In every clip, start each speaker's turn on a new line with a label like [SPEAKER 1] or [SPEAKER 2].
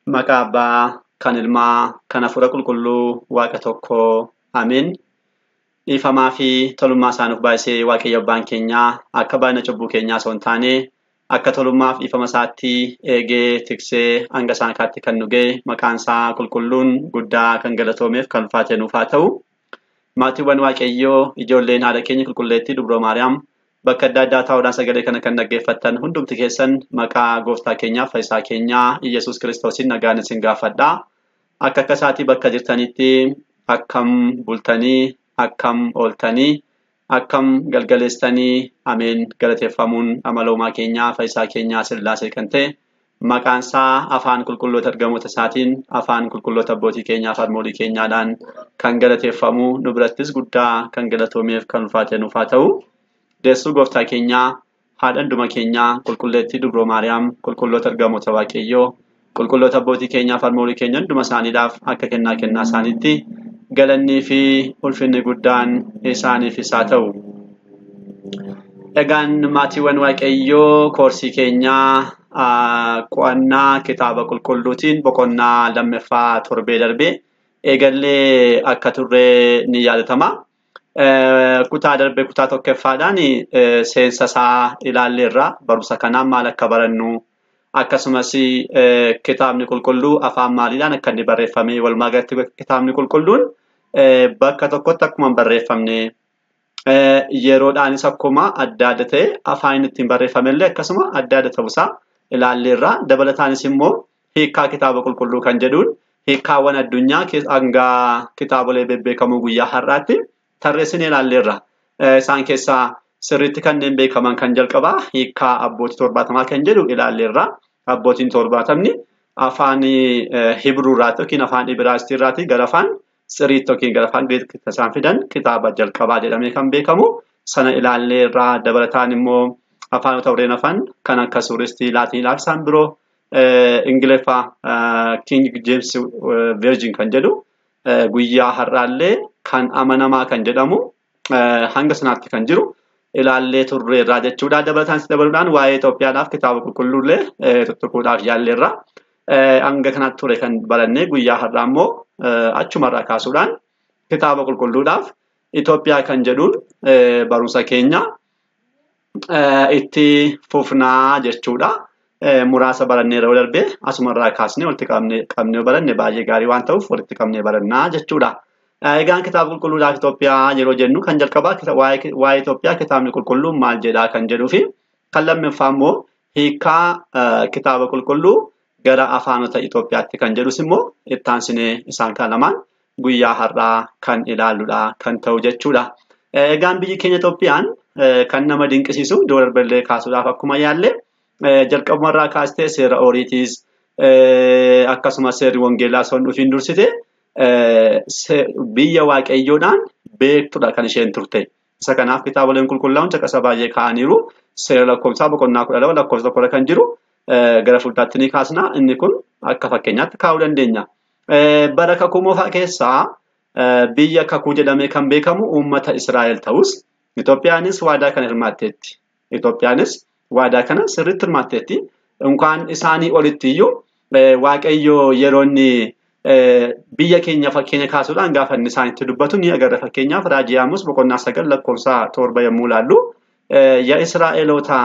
[SPEAKER 1] Maqaa Abbaa, kan Ilmaa, kan Hafuura Qulqulluu, Waaqa tokkoo. Ameen. Dhiifamaa fi tolummaa isaa nuuf baay'isee Waaqayyo Abbaan keenyaa akka baay'ina cubbuu keenyaa osoo hin taane akka tolummaaf dhiifama isaatti eegee tiksee hanga isaan kaatti kan nu ga'e maqaan isaa qulqulluun guddaa kan galatoomeef kan ulfaate nuuf haa ta'u. Maatiiwwan Waaqayyoo ijoolleen haadha keenya qulqulleettii Dubroo Maariyaam bakka adda addaa taa'uudhaan sagalee kana kan dhaggeeffattan hundumti keessan maqaa gooftaa keenyaaf fayyisaa keenyaa Iyyasuus Kiristoosiin nagaan isin gaafadha. Akka akka isaatii bakka jirtanitti akkam bultanii, akkam ooltanii, akkam galgaleessitanii ameen galateeffamuun amala uumaa keenyaa fayyisaa keenyaa Sillaasee kan ta'e maqaan isaa afaan qulqulloota ergamoota isaatiin afaan qulqulloota abbootii keenyaa fi harmoolii keenyaadhaan kan galateeffamu nu birattis guddaa kan galatoomeef kan ulfaate nuuf haa ta'u. Deessuu gooftaa keenyaa haadha hunduma keenyaa qulqulleettii Dubroo Maariyaam qulqulloota ergamoota Waaqayyoo qulqulloota abbootii keenyaa fi harmoolii keenya hunduma isaaniidhaaf akka kennaa kennaa isaaniitti galannii fi ulfinni guddaan isaaniifis haa ta'u. Egaan maatiiwwan Waaqayyoo koorsii keenyaa qo'annaa kitaaba qulqulluutiin boqonnaa lammaffaa torbee darbe eegallee akka turre ni yaadatama. Kutaa darbe kutaa tokkoffaadhaan seensa isaa ilaalleerra barumsa kanaan maal akka barannu akkasumas kitaabni qulqulluu afaan maaliidhaan akka inni barreeffame walumaa galatti kitaabni qulqulluun bakka tokkotti akkuma hin barreeffamne yeroodhaanis akkuma adda adda ta'e afaan inni ittiin barreeffame illee akkasuma adda adda ta'uusaa ilaalleerra. Dabalataanis immoo hiikkaa kitaaba qulqulluu kan jedhuun hiikkaawwan addunyaa hanga kitaabolee bebbeekamoo guyyaa har'aatti tarreessinee ilaalleerra. Isaan keessaa sirriitti kanneen beekaman kan jalqabaa hiikkaa abbootii 70 kan jedhu ilaalleerra. Abbootiin 70 afaan Hibruurraatti yookiin afaan Ibraayisxiirraatti gara afaan Siriitti yookiin gara afaan Giriikitti isaan fidan kitaaba jalqabaa jedhamee kan beekamu sana ilaalleerra. Dabalataan immoo afaanota warreen hafan kan akka Suuristii, Laatiinidhaaf isaan biroo Ingiliffaa King James Version kan jedhu guyyaa har'aallee kan amanamaa kan jedhamu hanga sanaatti kan jiru ilaallee turreerraa jechuudha. Dabalataanis dabaluudhaan waa'ee Itoophiyaadhaaf kitaaba qulqulluullee tuttuquudhaaf yaalleerra. Hanga kanatti ture kan barannee guyyaa har'aa immoo achumarraa kaasuudhaan kitaaba qulqulluudhaaf Itoophiyaa kan jedhuun barumsa keenya itti fufnaa jechuudha. Muraasa barannee yeroo darbe asumarraa kaasnee walitti qabnee baranne baay'ee gaarii waan ta'uuf walitti qabnee barannaa jechuudha. Egaan kitaaba qulqulluudhaaf Itoophiyaa yeroo jennu kan jalqabaa waa'ee Itoophiyaa kitaabni qulqulluun maal jedhaa kan jedhuu fi kan lammaffaa immoo hiikkaa kitaaba qulqulluu gara afaanota Itoophiyaatti kan jedhus immoo itti aansinee isaan kan lamaan guyyaa har'aa kan ilaalludha kan ta'u jechuudha. Egaan biyyi keenya Itoophiyaan kan nama dinqisiisu iddoo darballee kaasuudhaaf akkuma yaalle jalqabumarraa kaastee seera Ooriitiis akkasumas seerri Wangeelaa osoo hin dhufiin dursite biyya Waaqayyoodhaan beektudha kan isheen turte. Isa kanaaf kitaaboleen qulqullaa'uun caqasa baay'ee kaa'aniiru. Seera lakkoofsaa boqonnaa 12 lakkoofsa 1 kan jiru gara fuulduraatti ni kaasna. Inni kun akka fakkeenyaatti kaa'uu dandeenya. Bara kakuu moofaa keessaa biyya kakuu jedhamee kan beekamu uummata Israa'el ta'us Itoophiyaanis waadaa kana hirmaatteetti. Itoophiyaanis waadaa kana sirriitti hirmaatteetti. Unkaan isaanii olitti iyyuu Waaqayyo yeroo inni biyya keenya fakkeenya kaasuudhaan gaafa inni isaanitti dubbatu ni agarra. Fakkeenyaaf Raajii Amos boqonnaa 9 lakkoofsa 7 yommuu ilaallu yaa Israa'eloota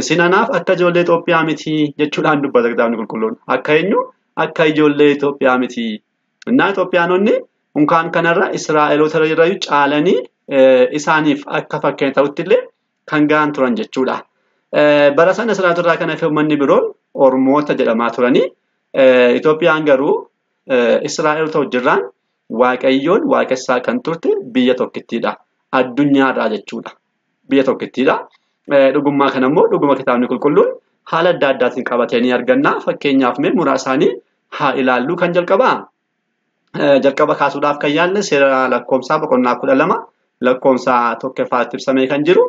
[SPEAKER 1] isin anaaf akka ijoollee Itoophiyaa miti jechuudhaan dubbata kitaabni qulqulluun. Akka eenyu? Akka ijoollee Itoophiyaa miti. Innaa Itoophiyaanonni unkaan kanarra Israa'eloota irra caalanii isaaniif akka fakkeenya ta'utti illee kan ga'an turan jechuudha. Bara sana Israa'el irraa kan hafe uummanni biroon Ormoota jedhamaa turanii Itoophiyaan garuu Israa'eloota wajjirraan Waaqayyoon waaqessaa kan turte biyya tokkittiidha. Addunyaarraa jechuudha. Biyya tokkittiidha. Dhugummaa kana immoo dhuguma kitaabni qulqulluun haala adda addaatiin qabatee ni arganna. Fakkeenyaaf mee muraasa isaanii haa ilaallu kan jalqabaa. Jalqaba kaasuudhaaf kan yaalle seera lakkoofsaa boqonnaa 12 lakkoofsa 1ffaatti ibsamee kan jiru.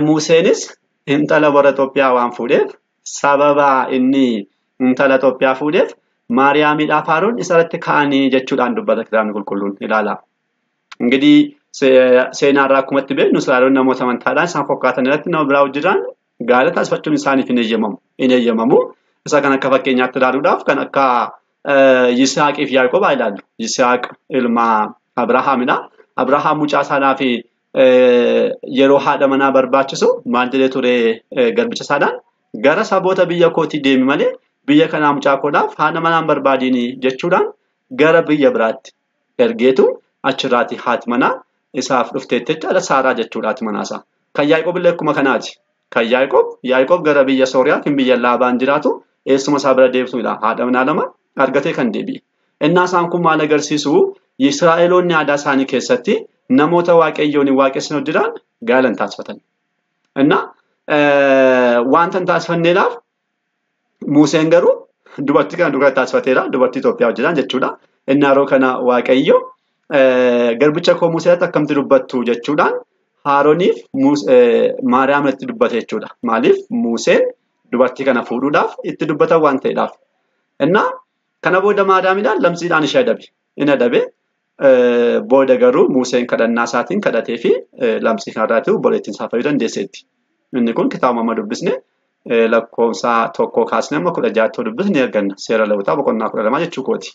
[SPEAKER 1] Museenis intala warra Itoophiyaa waan fuudheef sababa inni intala Itoophiyaa fuudheef Maariyaamiidhaaf Aroon isarratti ka'anii jechuudhaan dubbata kitaabni qulqulluun ilaala. Ingidihi seenaarraa akkuma itti beeknu Israa'eloonni namoota amantaadhaan isaan fakkaatan irratti nama biraa hojjetan gaala taasifachuun isaaniif hin eeyyamamu. Isa kan akka fakkeenyaatti ilaaluudhaaf kan akka Yisihaaqiif Yaaqoob haa ilaallu. Yisihaaq ilma Abrahaamidha. Abrahaam mucaa isaadhaaf yeroo haadha manaa barbaachisu maal jedhee ture garbicha isaadhaan gara saboota biyya kootii deemi malee biyya kanaa mucaa koodhaaf haadha manaa hin barbaadiini jechuudhaan gara biyya biraatti ergeetu achirraati haati manaa isaaf dhufteetti jechaadha Saaraa jechuudha haati manaasaa. Kan Yaaqoob illee akkuma kanaati. Kan Yaaqoob gara biyya Sooriyaa kan biyya Laabaan jiraatu eessuma isaa bira deebisuudha. Haadha manaa lama argatee kan deebi'e. Innaa isaan kun maal agarsiisu? Israa'eloonni aadaa isaanii keessatti namoota waaqayyoon hin waaqessin hojjetan gaala hin taasifatan. Innaa wanta hin taasifanneedhaaf Museen garuu dubartii kana dura taasifateera. Dubartii Itoophiyaa hojjetan jechuudha. Innaa yeroo kana waaqayyo garbicha koo Museetti akkamitti dubbattu jechuudhaan Haaroniif Maariyaamitti dubbate jechuudha. Maaliif Museen dubartii kana fuudhuudhaaf itti dubbatan waan ta'eedhaaf. Innaa kana booda Maariyaamidhaan lamsiidhaan ishee adabe. Inni adabe booda garuu Museen kadhannaa isaatiin kadhatee fi lamsii kanarraatti obboleettiin isaa fayyuu dandeesseetti. Inni kun kitaaba amma dubbisne lakkoofsa 1 kaasnee amma 16 dubbisne arganna. Seera Lewwotaa boqonnaa 12 jechuu kooti.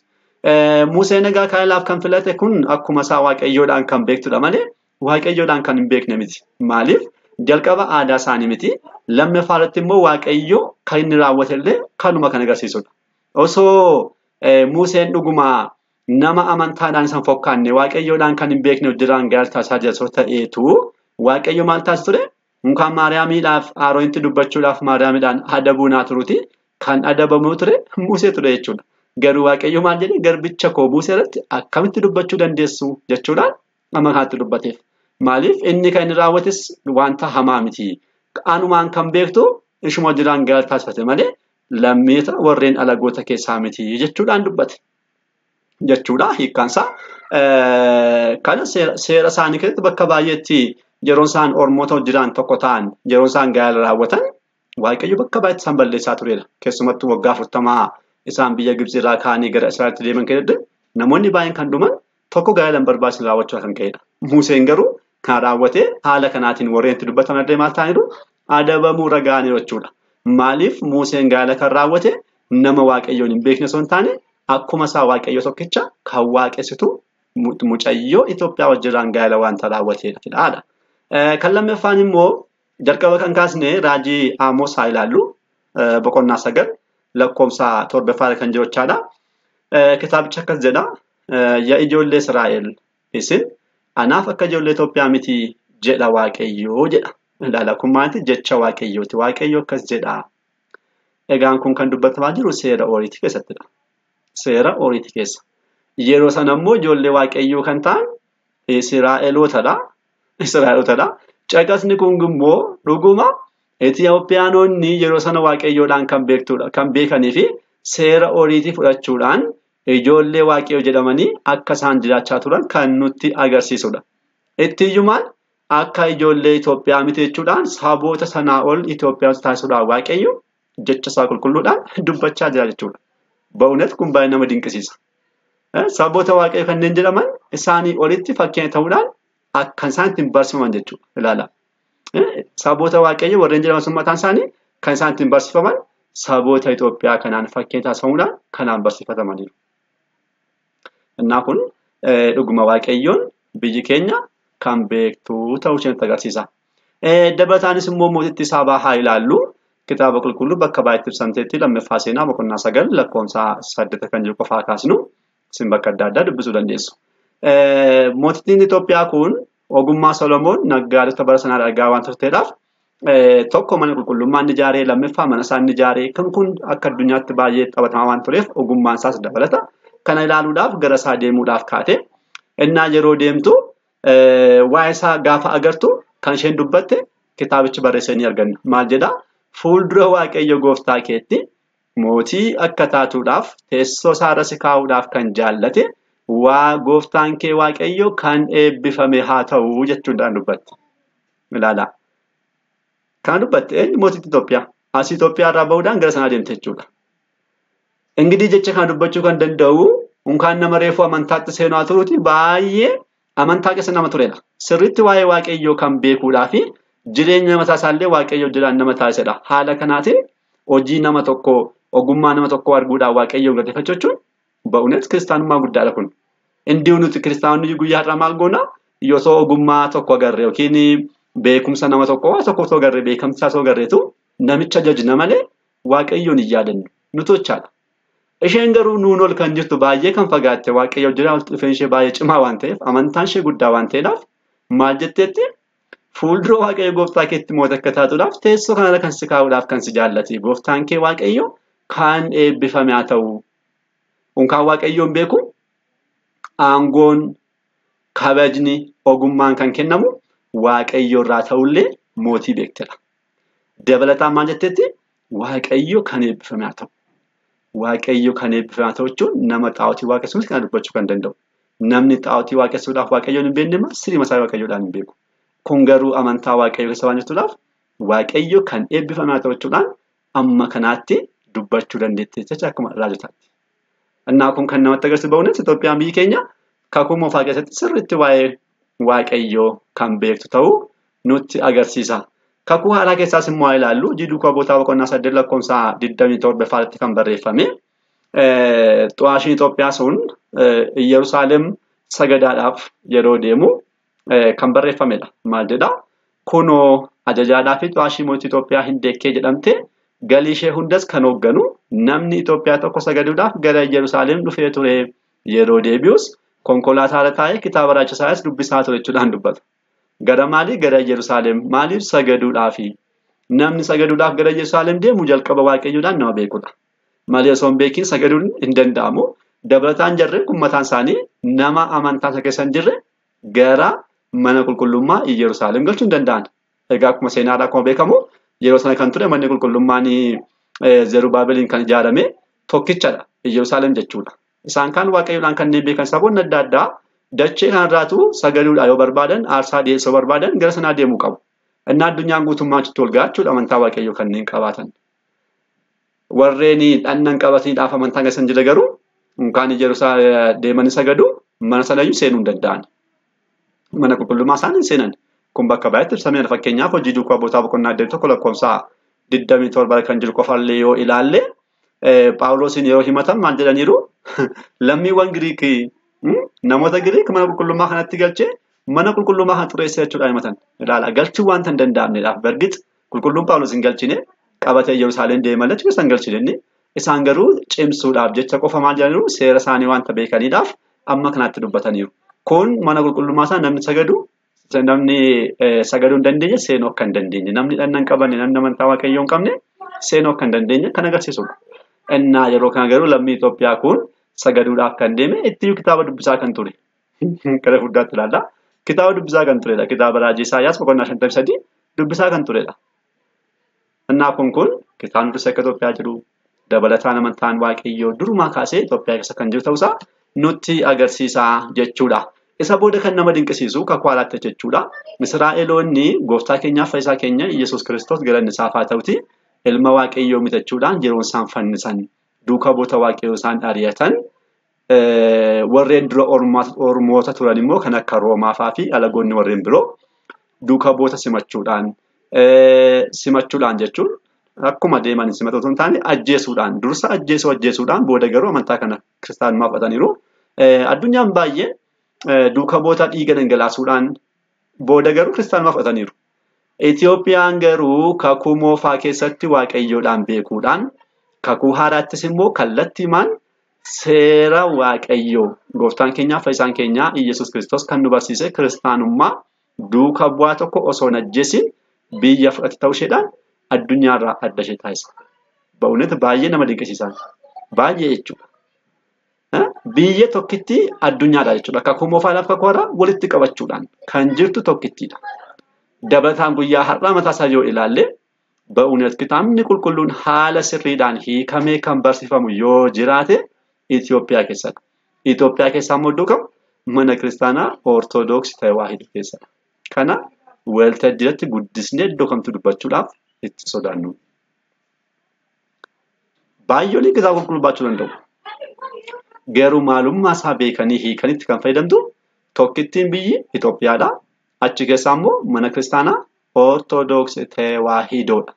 [SPEAKER 1] Museen egaa Kaayilaaf kan filate kun akkuma isaa waaqayyoodhaan kan beektudha malee waaqayyoodhaan kan hin beekne miti. Maaliif? Jalqaba aadaa isaanii miti. Lammaffaa irratti immoo waaqayyo kan inni raawwate illee kanuma kan agarsiisudha. Osoo Museen dhuguma nama amantaadhaan isaan fokkaanne waaqayyoodhaan kan hin beekne hojjetaan gaala taasisaa jira osoo ta'eetu waaqayyo maal taasisu ture? Mukaan Maariyaamiidhaaf Aroonitti dubbachuudhaaf Maariyaamiidhaan adabuu naa turuuti kan adabamuu ture Musee ture jechuudha. Garuu waaqayyo maal jedhee garbicha koo Musee irratti akkamitti dubbachuu dandeessu jechuudhaan amma kanatti dubbateef. Maaliif inni kan inni raawwates wanta hamaa miti. Anumaan kan beektu ishuma jiraan gaala taasifate malee lammiita warreen alagoota keessaa miti jechuudhaan dubbate. Jechuudha hiikkaansaa. Kana seera isaanii keessatti bakka baay'eetti yeroo isaan ormoota hojjetan tokko ta'an yeroo isaan gaala raawwatan waaqayyo bakka baay'eetti isaan balleessaa turedha. Keessumattuu waggaa 40 isaan biyya Gibxi irraa ka'anii gara Israa'elitti deeman keessatti namoonni baay'een kan dhuman tokko gaala hin barbaachisne raawwachuu kan ka'edha. Museen garuu kan raawwate haala kanaatiin warreen itti dubbataman illee maal ta'aniiru adabamuu irra ga'aniiru jechuudha. Maaliif Museen gaala kan raawwate nama waaqayyoon hin beekne osoo hin taane akkuma isaa waaqayyo tokkicha kan waaqessitu mucayyoo Itoophiyaa wajjiraan gaala wanta raawwatedha. Kan lammaffaan immoo jalqaba kan kaasne raajii Amoos haa ilaallu boqonnaa 9 lakkoofsa 7 kan jiru jechaadha. Kitaabichi akkas jedha. Yaa ijoollee Israa'el isin anaaf akka ijoollee Itoophiyaa miti jedha waaqayyoo jedha. Ilaala kun maali jecha waaqayyooti. Waaqayyo akkas jedha. Egaan kun kan dubbatamaa jiru seera Ooriitii keessattidha. Seera Ooriitii keessa. Yeroo sana immoo ijoollee waaqayyoo kan ta'an Israa'elootadha. Israa'elootadha. Caqasni kun immoo dhuguma Itoophiyaanonni yeroo sana waaqayyoodhaan kan beektudha kan beekanii fi seera Ooriitii fudhachuudhaan ijoollee waaqayyoo jedhamanii akka isaan jiraachaa turan kan nutti agarsiisudha. Ittiyyumaan akka ijoollee Itoophiyaa miti jechuudhaan saboota sanaa ol Itoophiyaa taasisuudhaan waaqayyo jecha isaa qulqulluudhaan dubbachaa jira jechuudha. Ba'uunet kun baay'ee nama dinqisiisa. Saboota waaqayyo kanneen jedhaman isaanii olitti fakkeenya ta'uudhaan akka isaan ittiin barsiifaman jechuudha. Ilaala. Saboota waaqayyo warreen jedhaman sun mataan isaanii kan isaan ittiin barsiifaman saboota Itoophiyaa kanaan fakkeenya taasifamuudhaan kanaan barsiifatamaniiru. Innaa kun dhuguma waaqayyoon biyyi keenya kan beektu ta'uu ishee nutti agarsiisa. Dabalataanis immoo mootittii Saabaa haa ilaallu. Kitaaba qulqulluu bakka baay'eetti ibsamteetti lammaffaa seenaa boqonnaa 9 lakkoofsa 8 kan jiru qofaa kaasnu isin bakka adda addaa dubbisuu dandeessu. Mootittiin Itoophiyaa kun ogummaa Solomoon naggaadota bara sanaa argaa waan turteedhaaf tokko mana qulqullummaa inni ijaaree lammaffaa mana isaa inni ijaaree kan kun akka addunyaatti baay'ee taphatamaa waan tureef ogummaan isaas dabalata. Kana ilaaluudhaaf gara isaa deemuudhaaf kaate innaa yeroo deemtu waa'ee isaa gaafa agartu kan isheen dubbatte kitaabichi barreessee ni arganna. Maal jedhaa? Fuuldura waaqayyo gooftaa keetti mootii akka taatuudhaaf teessoo isaarra si kaa'uudhaaf kan jaallate waa gooftaan kee waaqayyo kan eebbifame haa ta'u jechuudhaan dubbatte. Ilaalaa. Kan dubbatte eenyu mootitti Itoophiyaa. Asii Itoophiyaa irraa bahuudhaan gara sanaa deemte jechuudha. Ingidihi jecha kana dubbachuu kan danda'u unkaan nama reefuu amantaatti seenaa turuuti baay'ee amantaa keessa nama turedha. Sirriitti waa'ee waaqayyoo kan beekuudhaa fi jireenya mataa isaallee waaqayyoo jiraan nama taasisedha. Haala kanaatiin hojii nama tokko Ogummaa nama tokkoo arguudhaan Waaqayyoon galateeffachuu jechuun ba'uunis kiristaanummaa guddaadha kun. Inni nuti kiristaanonni guyyaa har'aa maal goona? Yoo ogummaa tokko agarre yookiin beekumsa nama tokkoo waa tokko osoo agarre beekamsa osoo agarreetu namicha jajna malee Waaqayyoon hin yaadannu. Nu tochaadha. Isheen garuu nuun ol kan jirtu baay'ee kan fagaatte Waaqayyo jira dhufeen ishee baay'ee cimaa waan ta'eef amantaan ishee guddaa waan ta'eedhaaf maal jetteetti fuuldura Waaqayyo gooftaa keetti mootii akka taatuudhaaf teessoo kanarra kan si kaa'uudhaaf kan si jaallate gooftaan kee Waaqayyo kan eebbifame haa ta'u. Unkaan Waaqayyoon beeku aangoon kabajni ogummaan kan kennamu Waaqayyo irraa ta'ullee mootii beektedha. Dabalataan maal jetteetti Waaqayyo kan eebbifame haa ta'u. Waaqayyo kan eebbifame haa ta'u jechuun nama xaa'ootii waaqessuunis kana dubbachuu kan danda'u. Namni xaa'ootii waaqessuudhaaf Waaqayyoon hin beekne sirrii masaa Waaqayyoodhaan hin beeku. Kun garuu amantaa Waaqayyo keessa waan jirtuudhaaf Waaqayyo kan eebbifame haa ta'u jechuudhaan amma kanaatti dubbachuu dandeetti jecha akkuma raajotaatti. Innaa kun kan namatti agarsiisu ba'uunis Itoophiyaan biyyi keenya kakuu moofaa keessatti sirriitti waa'ee Waaqayyoo kan beektu ta'uu nutti agarsiisa. Kakuu haaraa keessaas immoo haa ilaallu. Hojii duukaa bu'ootaa boqonnaa 8 lakkoofsa 27 irratti kan barreeffame. Xu'aashiin Itoophiyaa sun Yerusaalem sagadaadhaaf yeroo deemu kan barreeffamedha. Maal jedhaa? Kunoo ajajaadhaa fi xu'aashii mootii Itoophiyaa Hindeekkee jedhamte galii ishee hundas kan hoogganu namni Itoophiyaa tokko sagaduudhaaf gara Yerusaalem dhufee ture. Yeroo deebi'us konkolaataa irra taa'ee kitaaba raajisaas dubbisaa ture jechuudhaan dubbata. Gara maalii? Gara Yerusaalem. Maaliif? Sagaduudhaafi. Namni sagaduudhaaf gara Yerusaalem deemu jalqaba Waaqayyoodhaan nama beekudha. Malee osoo hin beekin sagaduun hin danda'amu. Dabalataan jarri kun mataan isaanii nama amantaa isa keessa hin jirre gara mana qulqullummaa Yerusaalem galchuu hin danda'an. Egaa akkuma seenaadhaa akkuma beekamu yeroo sana kan ture manni qulqullummaan Zerubaabeliin kan ijaarame tokkichadha. Yerusaalem jechuudha. Isaan kaan Waaqayyoodhaan kanneen beekan saboonni adda addaa dachee kanarraatu sagaduudhaa yoo barbaadan aarsaa dhiyeessuu barbaadan gara sanaa deemuu qabu. Innaa addunyaan guutummaa achitti ol ga'a jechuudha amantaa Waaqayyoo kanneen qabaatan. Warreen dhannan qabataniidhaaf amantaa keessa hin jirre garuu unkaan Yerusaalem deemanii sagadu mana sanayyuu seenuu hin danda'an. Mana qulqullummaa isaanii hin seenan. Kun bakka baay'eetti ibsameera. Fakkeenyaaf hojii duukaa bu'ootaa boqonnaa 21 lakkoofsa 27 kan jiru qofallee yoo ilaalle Phaawulosiin yeroo himatan maal jedhaniiru? Lammiiwwan Giriikii namoota Giriik mana qulqullummaa kanatti galchee mana qulqullummaa kana xureessee jechuudhaan himatan. Ilaala galchuu waanta hin danda'amneedhaaf bargit qulqulluun Phaawulos hin galchine qabatee Yerusaalem deeman achi keessa hin galchine inni. Isaan garuu cimsuudhaaf jecha qofa maal jedhaniiru? Seera isaanii waanta beekaniidhaaf amma kanaatti dubbataniiru. Kun mana qulqullummaa isaa namni sagadu namni sagaduu hin dandeenye seenuu akka hin dandeenye namni dhanna hin qabanne namni amantaa Waaqayyoo hin qabne seenuu akka hin dandeenye kan agarsiisudha. Innaa yeroo kana garuu lammii Itoophiyaa kun sagaduudhaaf kan deeme ittiyyuu kitaaba dubbisaa kan ture. Gara fuulduraatti ilaalla. Kitaaba dubbisaa kan turedha. Kitaaba raajii Isaayyaas boqonnaa 53 dubbisaa kan turedha. Innaa kun kitaabni dursa akka Itoophiyaa jiru dabalataan amantaan Waaqayyoo durumaa kaasee Itoophiyaa keessa kan jiru ta'uusaa nutti agarsiisa jechuudha. Isa booda kan nama dinqisiisu kakuu haaraatti jechuudha. Israa'eloonni gooftaa keenyaaf fayyisaa keenya Iyyasuus Kiristoos galanni isaaf haa ta'uti. Ilma Waaqayyoo mitachuudhaan yeroo isaan fannisan duukaa bu'oota Waaqayyoo isaan ari'atan warreen dura ormoota turan immoo kan akka Roomaa fa'aa fi alagoonni warreen biroo duukaa bu'oota simachuudhaan jechuun akkuma deeman simatu osoo hin taane ajjeesuudhaan dursa ajjeesuudhaan booda garuu amantaa kana kiristaanummaa fudhataniiru. Addunyaan baay'ee duukaa bu'oota dhiiga dhangalaasuudhaan booda garuu kiristaanummaa fudhataniiru. Itoophiyaan garuu kakuu moofaa keessatti Waaqayyoodhaan beekuudhaan kakuu haaraattis immoo kallattiimaan seera Waaqayyoo gooftaan keenyaa fayyisaan keenyaa Iyyasuus Kiristoos kan nu barsiise kiristaanummaa duukaa bu'aa tokko osoo hin ajjeesin biyya fudhate ta'uu isheedhaan addunyaarraa adda ishee taasisa. Ba'uunet baay'ee nama dinqisiisan. Baay'ee jechuudha. Biyya tokkitti addunyaadha jechuudha. Kakuu moofaadhaaf kakuu haaraa walitti qabachuudhaan kan jirtu tokkittiidha. Dabalataan guyyaa har'aa mataa isaa yoo ilaalle ba'uunet kitaabni qulqulluun haala sirriidhaan hiikamee kan barsiifamu yoo jiraate Itoophiyaa keessadha. Itoophiyaa keessaa immoo iddoo kam? Mana kiristaanaa Ortoodooksii Tawaahidoo keessadha. Kana waltajjiirratti guddisnee iddoo kamtu dubbachuudhaaf itti sodaannu. Baay'ooliin kitaaba qulqulluu baachuu danda'u. Garuu maalummaa isaa beekanii hiikanitti kan fayyadamtu tokkittiin biyyi Itoophiyaadha. Achi keessaa immoo mana kiristaanaa Ortoodooksii Tewaahidoodha.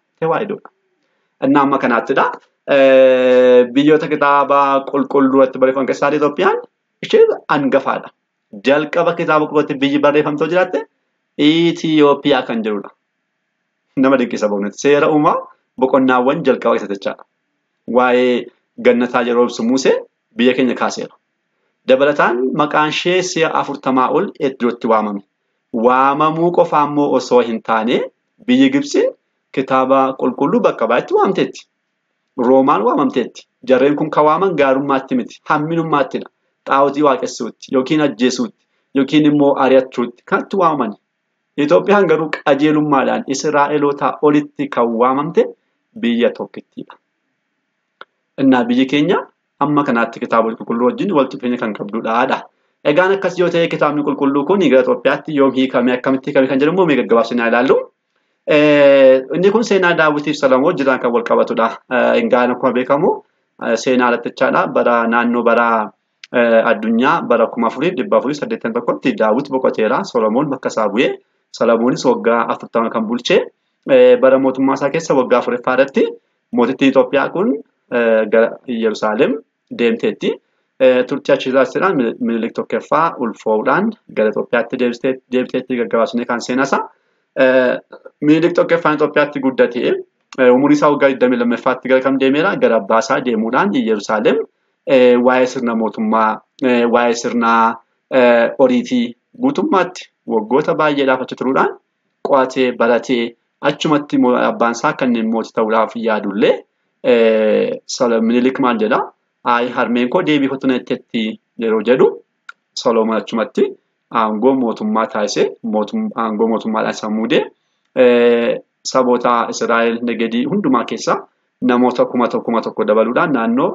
[SPEAKER 1] Innaa amma kanaattidha. Biyyoota kitaaba qulqulluu irratti barreeffaman keessaa Itoophiyaan ishee hangafaadha. Jalqaba kitaaba qulqulluutti biyyi barreeffamtoo jiraatte Itoophiyaa kan jedhudha. Nama dinqisa boonatti. Seera uumaa boqonnaawwan jalqaba keessatti jechaadha. Waa'ee gannataa yeroo ibsu Musee biyya keenya kaaseera. Dabalataan maqaan ishee si'a 40 ol iddootti waamame. Waamamuu qofaa immoo osoo hin taane biyyi Gibxi kitaaba qulqulluu bakka baay'eetti waamteetti. Roomaan waamamteetti. Jarreen kun kan waaman gaarummaatti miti, hamminummaattiidha. Xaawutii waaqessuutti yookiin ajjeesuutti yookiin immoo ari'achuutti kanatti waamaman. Itoophiyaan garuu qajeelummaadhaan Israa'elootaa olitti kan waamamte biyya tokkittiidha. Innaa biyyi keenya amma kanaatti kitaaba qulqulluu wajjin walitti dhufeenya kan qabdudha. Egaan akkas yoo ta'e kitaabni qulqulluu kun gara Itoophiyaatti yoom hiikame akkamitti hiikame kan jedhu immoo mee gaggabaabsinee ilaallu. Inni kun seenaa Daawitiif Solomoon wajjin kan wal qabatudha. Egaan akkuma beekamu seenaa lattichaadha. Bara naannoo bara addunyaa bara 4481tti Daawit boqoteera. Solomoon bakka isaa bu'ee Solomoonis waggaa 40 kan bulchee bara mootummaa isaa keessa waggaa 4ffaa irratti mootittiin Itoophiyaa kun gara Yerusaalem deemteetti. Turtii achi taasisuudhaan Minilik tokkoffaa ulfoo'uudhaan gara Itoophiyaatti deebiteetti gaggabaabsinee kan seenasa. Minilik tokkoffaan Itoophiyaatti guddatee umurii isaa waggaa 22ffaatti gara kam deemeera? Gara abbaa isaa deemuudhaan Yerusaalem waa'ee sirna mootummaa, waa'ee sirna oriitii guutummaatti waggoota baay'eedhaaf achi turuudhaan qo'atee baratee achumatti abbaan isaa kanneen mootii ta'uudhaaf yaadullee Minilik maal jedhaa? Ayi harmeen koo deebii kottu netteetti yeroo jedhu Solomoon achumatti aangoo mootummaa taasisee aangoo mootummaadhaan isa muudee saboota Israa'el negedii hundumaa keessaa namoota 1000 dabaluudhaan naannoo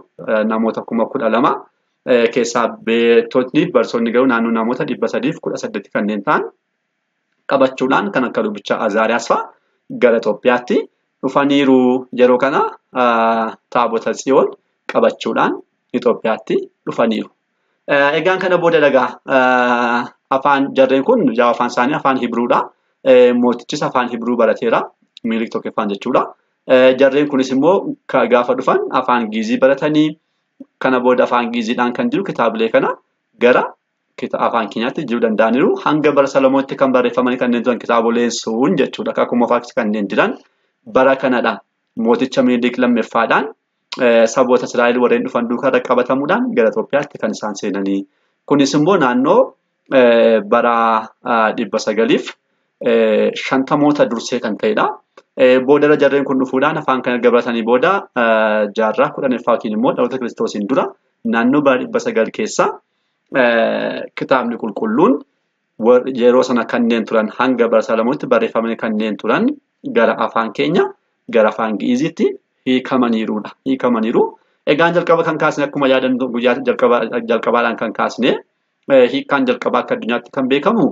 [SPEAKER 1] namoota 12,000 keessaa beektotni barsoonni garuu naannoo namoota 318 kanneen ta'an qabachuudhaan kan akka lubicha Azaariyaas fa'a gara Itoophiyaatti dhufaniiru. Yeroo kana taabota Tsiyoon qabachuudhaan Itoophiyaatti dhufaniiru. Egaan kana booda dhagaa afaan jarreen kun afaan isaanii afaan Hibruudha. Mootichis afaan Hibruu barateera. Minilik tokkoffaan jechuudha. Jarreen kunis immoo gaafa dhufan afaan Giizii baratanii kana booda afaan Giiziidhaan kan jiru kitaabilee kana gara afaan keenyaatti jiruu danda'aniiru. Hanga bara Solomootti kan barreeffamanii kanneen turan kitaaboleen sun jechuudha. Akkuma fakkaatu kanneen jiran bara kanadha. Mooticha Minilik lammaffaadhaan saboota Israa'el warreen dhufan duukaa irra qabatamuudhaan gara Itoophiyaatti kan isaan seenanii. Kunis immoo naannoo bara 950moota dursee kan ta'edha. Boodarra jarreen kun dhufuudhaan afaan kana gabatanii booda jaarraa 10ffaa yookiin immoo dhaloota Kiristoosiin dura naannoo bara 900 keessa kitaabni qulqulluun yeroo sana kanneen turan hanga bara Solomootti barreeffamanii kanneen turan gara afaan keenya gara afaan Gi'iziitti hiikamaniirudha. Hiikamaniiru. Egaan jalqaba kan kaasne akkuma yaadannu guyyaa jalqabaadhaan kan kaasne hiikkaan jalqabaa akka addunyaatti kan beekamu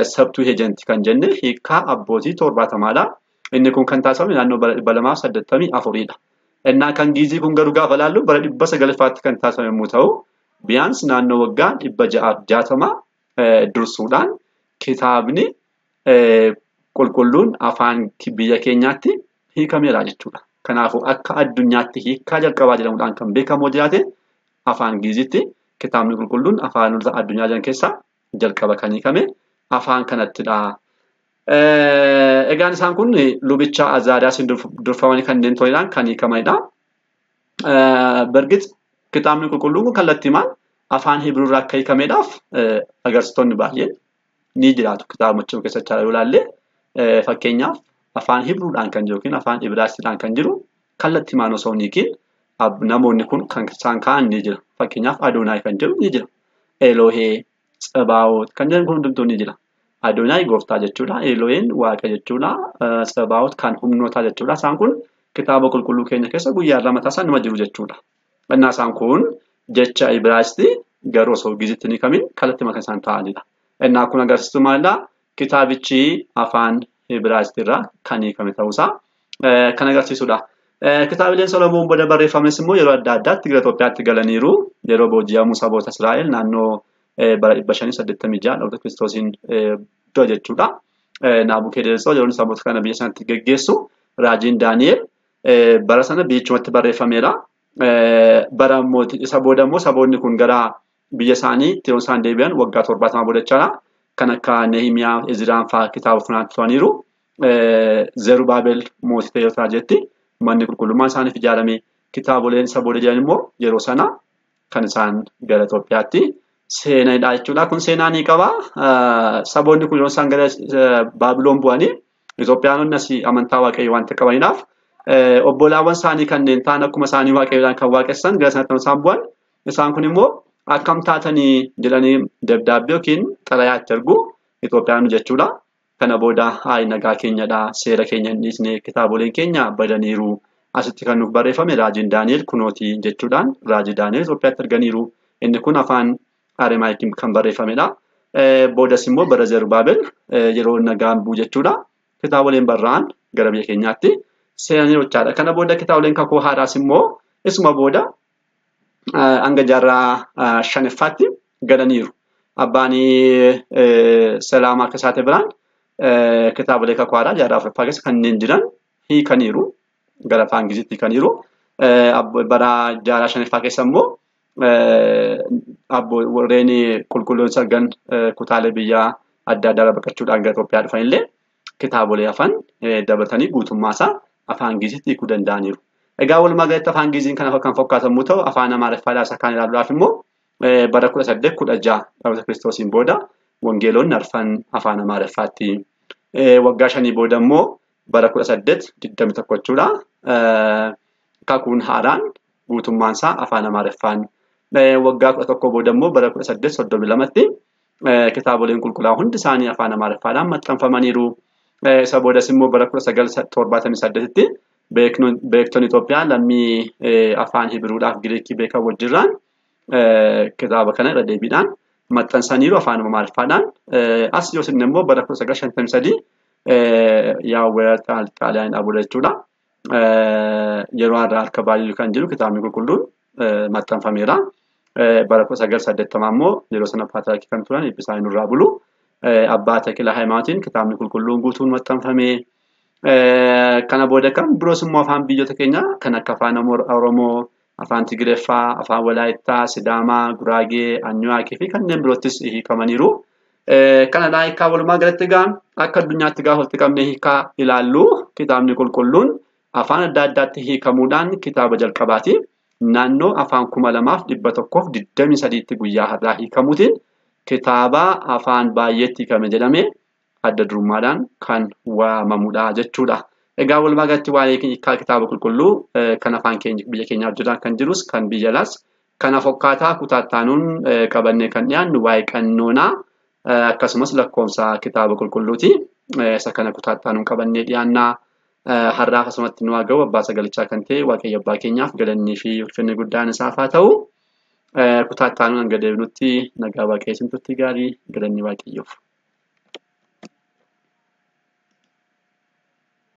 [SPEAKER 1] Septuagint kan jenne hiikkaa abbootii 70dha. Inni kun kan taasifame naannoo bara 284dha. Innaa kan Giizii kun garuu gaafa ilaallu bara 900ffaatti kan taasifame yommuu ta'u, biyaans naannoo waggaa 660 dursuudhaan kitaabni qulqulluun afaan biyya keenyaatti hiikameera jechuudha. Kanaafuu akka addunyaatti hiikkaa jalqabaa jedhamuudhaan kan beekamu jiraate afaan Giiziitti kitaabni qulqulluun afaanota addunyaa jiran keessaa jalqaba kan hiikame afaan kanattidha. Egaan isaan kun lubicha Azaariyaasiin durfamanii kanneen turanidhaan kan hiikamanidha. Bargit kitaabni qulqulluun kun kallattiimaan afaan Hibruurraa akka hiikameedhaaf agarsiistonni baay'een ni jiraatu. Kitaabicha keessatti yoo ilaalle fakkeenyaaf afaan Hibruudhaan kan jiru yookiin afaan Ibraayistiidhaan kan jiru kallattiimaan osoo hin hiikin namoonni kun kan isaan kaa'an ni jira. Fakkeenyaaf Adoonaay kan jedhu ni jira. Elohee, Tsebaa'oot kan jedhan kun hundumtuu ni jira. Adoonaay gooftaa jechuudha. Eloheen waaqa jechuudha. Tsebaa'oot kan humnootaa jechuudha. Isaan kun kitaaba qulqulluu keenya keessa guyyaa irraa mataa isaan nama jiru jechuudha. Innaa isaan kun jecha Ibraayistii garuu osoo Giizitti hin hiikamin kallattiimaan kan isaan taa'anidha. Innaa kun agarsiistu maalidhaa? Kitaabichi afaan Ibraayistii irraa kan hiikame ta'uusaa kan agarsiisudha. Kitaabileen Solomoon booda barreeffames immoo yeroo adda addaatti gara Itoophiyaatti galaniiru. Yeroo booji'amuu saboota Israa'el naannoo bara 586 dhaloota Kiristoosiin dura jechuudha. Naabukedenetsoor yeroo saboota kana biyya sanatti geggeessu raajiin Daani'el Bara sana biyyichumatti barreeffameera. Bara mootii isa booda immoo saboonni kun gara biyya isaanii itti yeroo isaan deebi'an waggaa 70 booda jechaadha. Kan akka Nehimiyaa, Izraan fa'aa kitaaba funaantu. Zerubaabel mootii ta'ee yoo jetti manni qulqullummaa isaaniif ijaarame. Kitaaboleen isa booda jiran immoo yeroo sana kan isaan gara Itoophiyaatti seenanidha jechuudha. Kun seenaa ni qaba. Saboonni kun yeroo isaan gara Baabiloon bu'anii Itoophiyaanonni asii amantaa waaqayyoo waanta qabaniidhaaf obbolaawwan isaanii kanneen ta'an akkuma isaanii waaqayyoodhaan kan waaqessan gara sanatti isaan bu'an isaan kun immoo akkam taatanii jedhanii dabdaabbee yookiin xalayaa itti ergu Itoophiyaanonni jechuudha. Kana booda haayi nagaa keenyadha, seera keenya hin dhiisne, kitaaboleen keenya badaniiru. Asitti kan nuuf barreeffame raajiin Daani'el kunooti jechuudhaan raajii Daani'el Itoophiyaatti arganiiru. Inni kun afaan Aramaayikiin kan barreeffamedha. Boodas immoo bara Zerubaabel yeroo nagaan bu'u jechuudha. Kitaaboleen barraa'an gara biyya keenyaatti seenanii jechaadha. Kana booda kitaaboleen kakuu haaraas immoo isuma booda hanga jaarraa 5ffaatti galaniiru. Abbaan Salaamaa akka isaate biraan kitaabolee kakuu haaraa jaarraa 4ffaa keessa kanneen jiran hiikaniiru. Gara afaan Ingiliziitti hiikaniiru. Bara jaarraa 5ffaa keessa immoo warreen qulqulluun sargan kutaalee biyyaa adda addaa baqachuudhaan gara Itoophiyaa dhufan illee kitaabolee hafan dabalatanii guutummaa isaa afaan Ingiliziitti hiikuu danda'aniiru. Egaa walumaa galatti afaan Ingiliziin kana kan fakkaatu yommuu ta'u afaan Amaariffaadhaa isa kaan ilaaluudhaaf immoo bara 1816 dhaloota Kiristoosiin booda wangeelonni arfan afaan Amaariffaatti waggaa 5 booda immoo bara 1821 jechuudha. Kakuun haaraan guutummaan isaa afaan Amaariffaan waggaa 11 booda immoo bara 1832tti kitaaboleen qulqullaa'oo hundi isaanii afaan Amaariffaadhaan maxxanfamaniiru. Isa boodas immoo bara 1978tti beektonni Itoophiyaa lammii afaan Hibiruudhaaf Giriikii beekan wajjirraan kitaaba kana irra deebiidhaan maxxansaniiru afaan Amaariffaadhaan. As yoo sinne immoo bara 1953 yaa weerara Xaaliyaanii booda jechuudha. Yeroo har'aa harka baay'ee kan jiru kitaabni qulqulluun maxxanfameera. Bara 1980 immoo yeroo sana paatriyaarkii kan turan Eebbisaa Nurraa Bulu. Abbaa Takila Haayimaatiin kitaabni qulqulluun guutuun maxxanfame. Kana booda kan biroos immoo afaan biyyoota keenyaa kan akka afaan Oromoo, afaan Tigireeffaa, afaan Walaayittaa, Sidaamaa, Guraagee, Anyuwaaqii fi kanneen biroottis hiikamaniiru. Kana hiikaa walumaa galatti egaa akka addunyaatti gaafa walitti qabnee hiikaa ilaallu kitaabni qulqulluun afaan adda addaatti hiikamuudhaan kitaaba jalqabaati. Naannoo afaan 2123tti guyyaa har'aa hiikamuutiin kitaaba afaan baay'eetti hiikame jedhamee adda durummaadhaan kan waamamudha jechuudha. Egaa walumaa galatti waa'ee hiikaa kitaaba qulqulluu kan afaan keenya biyya keenyaaf jiran kan jirus kan biyya alaas kana fokkaataa kutaattaanuun qabannee kan dhiyaannu waa'ee qannoonaa akkasumas lakkoomsa kitaaba qulqulluuti. Isa kana kutaattaanuun qabannee dhiyaannaa. Har'aa akkasumatti nu haa ga'u abbaa sagalichaa kan ta'e Waaqayyo abbaa keenyaaf galannii fi ulfinni guddaan isaaf haa ta'u. Kutaattaanuun hanga deebinutti nagaa Waaqayyo isinitti gaarii galanni Waaqayyoof.